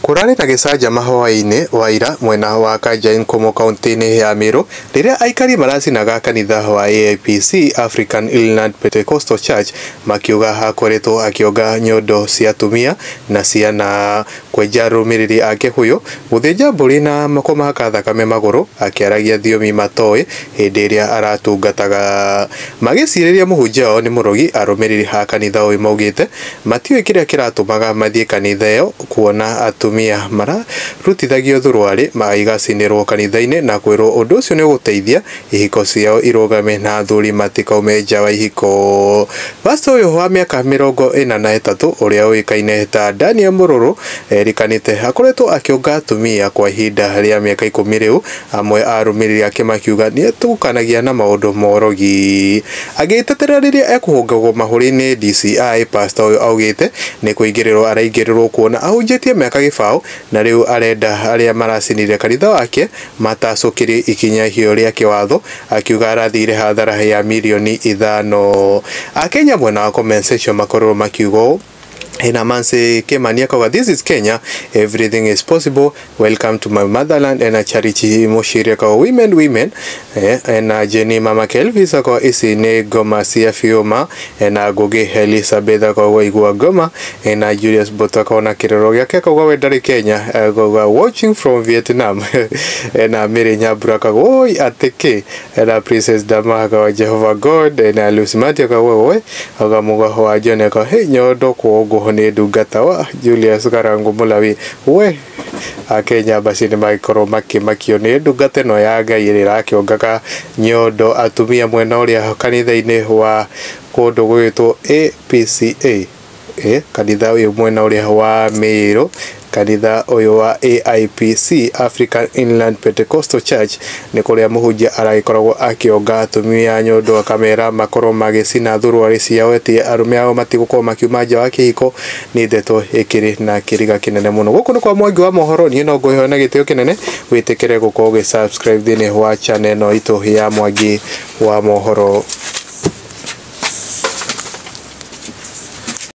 Kũrarĩ na gĩcanjama hwaĩ-inĩ wa ira mwena wa Kajenkumu kaunti-inĩ ya Meru rĩrĩa aikari maracinaga kanitha wa AIPC African Inland Pentecostal Church makiuga akoretwo akĩonga nyondo cia atumia na ciana kwenja arũmĩrĩri ake huyo gũthĩnja mbũri na kũmahaka thakame magũrũ akĩaragia thiomi matoĩ hĩndĩ ĩrĩa aratungataga. Magĩcirĩria mũhunjia wao nĩ mũrogi, arũmĩrĩri a kanitha ũyũ maugĩte matiũĩ kĩrĩa kĩratũmaga mathiĩ kanitha ĩyo kuona atumia mararutithagio thuruarĩ igacinĩrwo kanitha-inĩ na kwĩrwo ũndũ ũcio nĩ ũgũteithia ihiko ciao irũgame na athuri matikaume nja wa ihiko. Pastor ũyũ wa mĩaka 43 ũrĩa ũĩkaine ta Daniel Mũrũrũ erikanĩte akoretwo akĩonga atumia kwa ihinda rĩa mĩaka 10 rĩu, amwe a arũmĩrĩri ake makiuga nĩetukanagia na maũndũ morogi. Agĩtetera rĩrĩa ekũhũngagwo mahũri nĩ DCI, pastor ũyũ augĩte nĩ kũingĩrĩrwo araingĩrĩrwo kuona ahunjĩtie mĩaka 0 na rĩu arenda arĩa maracinire kanitha wake matacũkĩrie ikinya hiũ rĩa kĩwatho, akiuga arathire hathara ya mirioni 5. Akenya mwena wa comment section makorwo makiuga ũũ. Ena Mansi Kimani akauga this is Kenya, everything is possible, welcome to my motherland. Ena Charity Mushiri akauga women women. Ena Jenny Mama Kelvis akauga ici nĩ ngoma cia fiuma. Ena Ngugi Elizabeth akauga igua ngoma. Ena Julius Mboto akauga na kĩroro gĩake akauga we ndarĩ Kenya, akauga watching from Vietnam. Ena Mary Nyambura akauga oi atĩkĩ. Ena Princess Dama akauga Jehovah God. Ena Lucy Mati akauga we akauga mũgaho wa John akauga hey nyondo kuongo nĩ ndungata wa Julius Karangu Mulawi we. Akenya basi nĩ magĩkorwo makĩmakio nĩ ndungata ĩno ya Ngai ĩrĩa ĩrakĩongaga nyondo atumia mwena ũrĩa kanitha-inĩ wa kũndũ gwĩtwo APCA, kanitha ũyũ mwena ũrĩa wa Meru, kanitha ũyũ wa AIPC African Inland Pentecostal Church nĩ kũrĩa mũhunjia aragĩkoragwo akĩonga atumia nyondo akamera makorwo magĩcina thuruarĩ ciao atĩ arũme ao matigũkorwo makiuma nja wa kĩhiko. Nĩ ndeto ĩkĩrĩ na kĩriga kĩnene mũno. Gũkũ nĩ kwa Mwangi wa Mohoro, niĩ no ngũheo na gĩtĩo kĩnene wĩtĩkĩre gũkorwo ũgĩ subscribe thĩinĩ wa channel ĩno itũ ya Mwangi wa Mohoro.